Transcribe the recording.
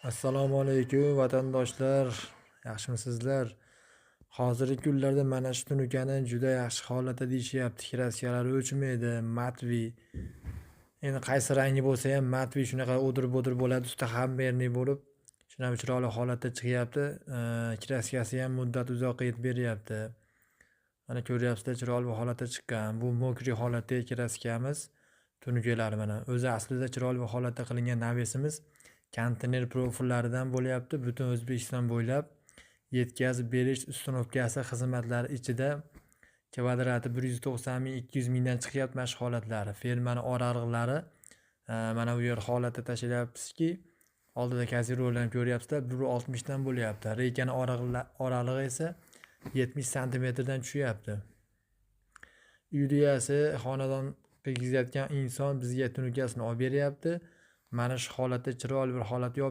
Assalomu alaykum, vatandoshlar, yaxshimisizlar? Hozirgi kunlarda mana shu tunukani juda yaxshi holatda deyishyapti. Kraskalari o'chmaydi, matviy. Endi qaysi rangi bo'lsa ham matviy shunaqa o'dir-bo'dir bo'ladi, usti hammerniy bo'lib, shunaqa chiroyli holatda chiqyapti. Kraskasi ham muddat uzoqqa yetib beryapti. Mana ko'ryapsizlar, chiroyli holatda chiqqan. Bu мокрый holatdagi kraskamiz, tunukalar mana. O'zi aslida chiroyli holatda qilingan navesimiz konteyner profillaridan bo'lyapti. Butun O'zbekiston bo'ylab yetkazib berish установка si xizmatlari ichida kvadrati 190 ming, 200 mingdan chiqyapti mana shu holatlari. Fermani oraliqlari mana bu yer holatda tashlayapmizki, oldida kaserollarni ko'ryapsizlar, 1,60 dan bo'lyapti. Reykani oralig'i esa 70 santimetrdan tushyapti. Uy egasi, xonadon qilgizayotgan inson bizga tunukasini olib beryapti. Mana shu holatda chiroyli bir holat yopib